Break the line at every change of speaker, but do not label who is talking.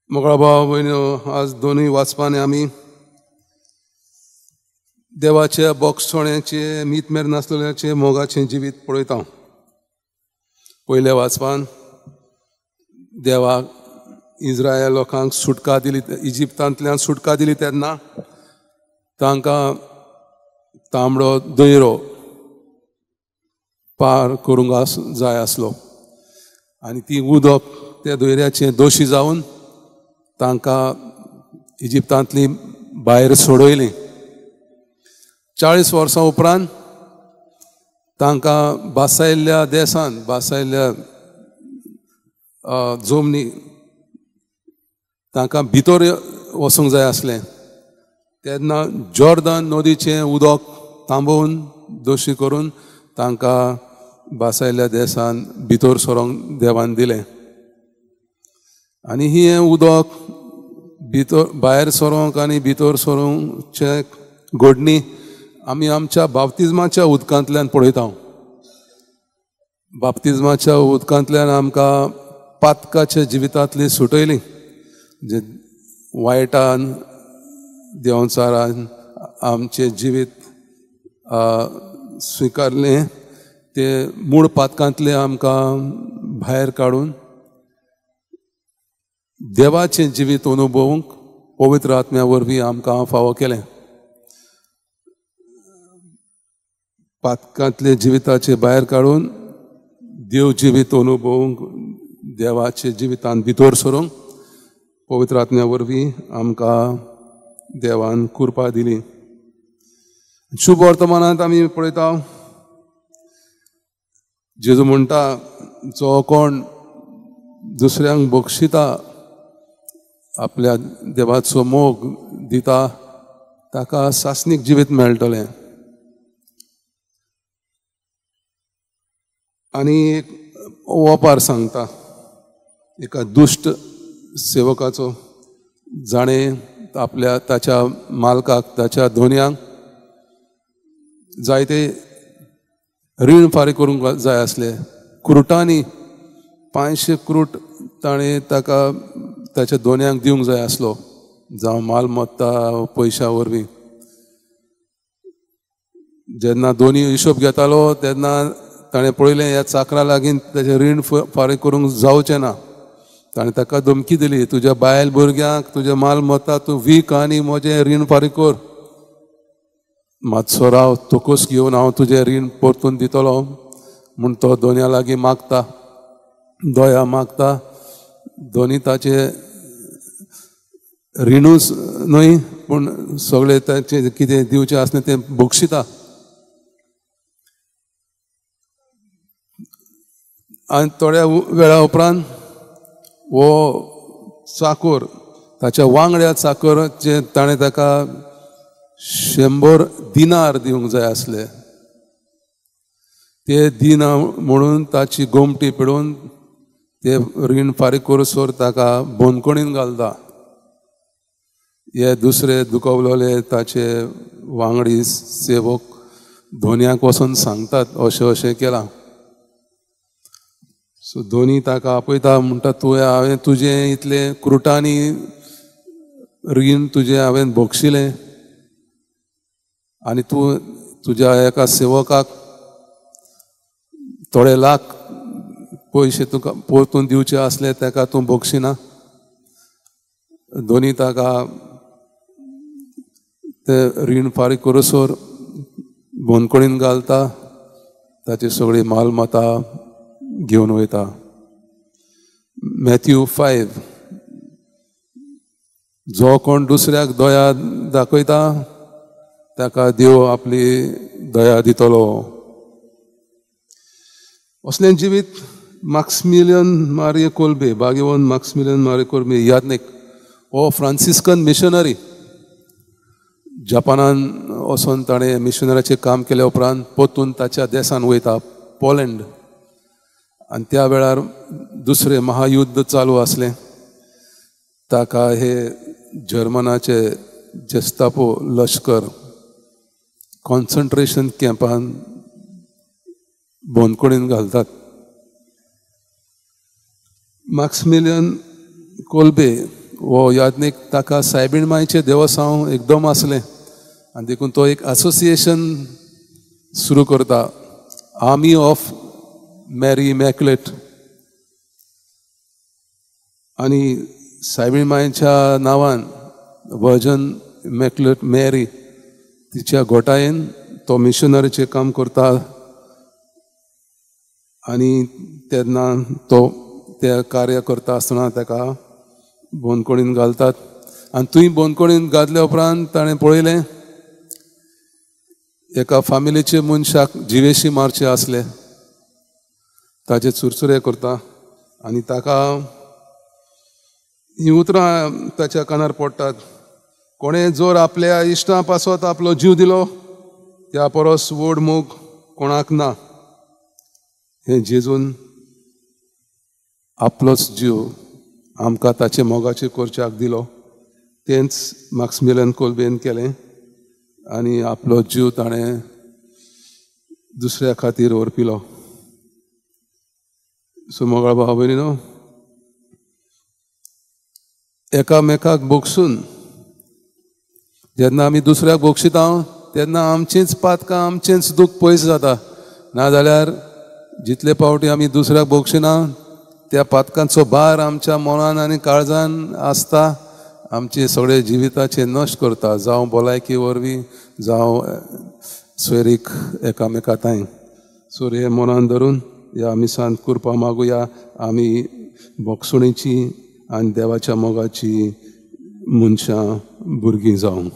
मोगळा भाव भयणीनो, आज दोनूय वाचपांनी आमी देवाच्या बोगसोण्याचे मीत मेर नासलेल्याचे मोगाचें जिवीत पळयता. पयल्या वाचपान देवाक इस्रायल लोकांक सुटका दिली, इजिप्तांतल्यान सुटका दिली तेन्ना तांकां तांबडो दयरो पार करूंक जाय आसलो आनी ती उदक त्या दयऱ्याचें दोशी जावन तांकां इजिप्तांतली भायर सोडयली. 40 वर्सां उपरांत तांकां बासायल्ल्या देसान, बासायल्ल्या जमनी तांकां भितर वचूंक जाय आसलें. तेन्ना जॉर्दन नदीचें उदक थांबोवन दोशी करून तांकां बासायल्ल्या देसान भितर सरोंक देवान दिलें. आनी हें उदक भितर भायर सरोंक आनी भितर सरोंकचें घडणी आमी आमच्या बाप्तिज्माच्या उदकांतल्यान पळयता. बाप्तिज्माच्या उदकांतल्यान आमकां पातकाच्या जिवितांतली सुटयली, जे वायटान देंवचारान आमचें जिवीत स्विकारलें ते मूळ पातकांतले आमकां भायर काडून देवाचें जिवीत अनुभवूंक पवित्र आत्म्या वरवीं आमकां फावो केलें. पातकांतले जिविताचे भायर काडून देव जिवीत अनुभवूंक देवाचे जिवितान भितर सरूंक पवित्र आत्म्या वरवीं आमकां देवान कृपा दिली. शुभ वर्तमानांत आमी पळयता जेजू म्हणटा, जो कोण दुसऱ्यांक बक्षिता, आपल्या देवाचो मोग दिता, ताका सासणीक जिवीत मेळटलें. आनी एक ओपार सांगता एका दुश्ट सेवकाचो, जाणें आपल्या ताच्या मालकाक, ताच्या धोन्यांक जायते रीण फारीक करूंक जाय आसले. क्रुटांनी 500 क्रूट ताणें ताका ताच्या दोन्यांक दिवंक जाय आसलो, जावं मालमत्ता पयशां वरवीं. जेन्ना दोनी हिशोब घेतालो तेन्ना ताणें पळयलें ह्या चाकरा लागीं ताचें रीण फारीक करूंक जावचें ना. ताणें ताका धमकी दिली, तुज्या बायल भुरग्यांक तुज्या मालमत्ता तूं वीक आनी म्हजें रीण फारीक कर, मातसो राव, तोकोस घेवन हांव तुजें रीण परतून दितलो म्हूण तो दोनया लागीं मागता, दया मागता. दोनी ताचे रिणूच न्हय पूण सगळे ताचे कितें दिवचें आसलें तें बक्षिता. आनी थोड्या वेळा उपरांत हो चाकोर ताच्या वांगड्या चाकोराचें ताणें ताका 100 दिनार दिवंक जाय आसले. ते दिना म्हणून ताची गोमटी पिडून ते रीण फारीक करसर ताका बंदखणीन घालता. हे दुसरे दुखवलेले ताचे वांगडी सेवक धोन्याक वचून सांगतात अशें अशें केलां. सो धोनी ताका आपयता, म्हणटा तुवें हांवें तुजें इतलें क्रुटांनी रीण तुजें हांवें बक्षिलें आनी तूं तुज्या एका सेवकाक थोडे लाख पयशे तुका परतून दिवचे आसले ताका तूं बक्षिना. दोनी ताका ते रीण फारीक करसर बंदखणीन घालता, ताची सगळी मालमत्ता घेवन वयता. मॅथ्यू 5, जो कोण दुसऱ्याक दया दाखयता ताका देव आपली दया दितलो. असलें जिवीत माक्सिमिलियन मारियो कोल्बे, भाग्यवंत माक्सिमिलियन मारियो कोल्बे यादनीक, हो फ्रांसिस्कन मिशनरी. जपानान वचून ताणें मिशनरीचें काम केल्या उपरांत परतून ताच्या देसान वयता, पोलंड. आनी त्या वेळार दुसरें महायुद्ध चालू आसलें. ताका हे जर्मनाचे जेस्तापो लश्कर कॉन्सन्ट्रेशन कॅम्पान बंदखणीन घालतात. माक्सिमिलियन कोल्बे हो याज्ञीक ताका सायबीण मायचें देवसांव एकदम आसलें आनी देखून तो एक असोसिएशन सुरू करता, आर्मी ऑफ मॅरी इमॅक्युलेट. आनी सायबीण मायच्या नांवान वर्जन इमॅक्युलेट मॅरी तिच्या घोटायेन तो मिशनरीचें काम करता आनी तेन्ना तो ते कार्य करता आसतना ताका बंदखणीन घालतात. आनी थंय बंदखणीन घातल्या उपरांत ताणें पळयलें एका फामिलीचे मनशाक जिवेशी मारचे आसले, ताचे चुरचुरे करता आनी ताका हीं उतरां ताच्या कानार पडटात, कोणें जर आपल्या इश्टां पासत आपलो जीव दिलो त्या परस व्हड मोग कोणाक ना. हें जेजून आपलोच जीव आमकां ताचे मोगाचे करच्याक दिलो, तेंच माक्समिलियन कोल्बेन केलें आनी आपलो जीव ताणें दुसऱ्या खातीर ओरपिलो. सो मोगाळ भाव भयणीनो, एकामेकाक भोगसून जेन्ना आमी दुसऱ्याक भोगशिता तेन्ना आमचींच पातकां आमचेंच दूख पयस जाता. नाजाल्यार जितले पावटी आमी दुसऱ्याक भोगशिना त्या पातकांचो भार आमच्या मनान आनी काळजान आसता, आमचे सगळे जिविताचे नश्ट करता, जावं भलायकी वरवीं जावं सोयरीक एकामेका तांय. सो हे मनान धरून ह्या मिसान कुरपा मागुया, आमी भोगसणेची आनी देवाच्या मोगाची मनशां भुरगीं जावं.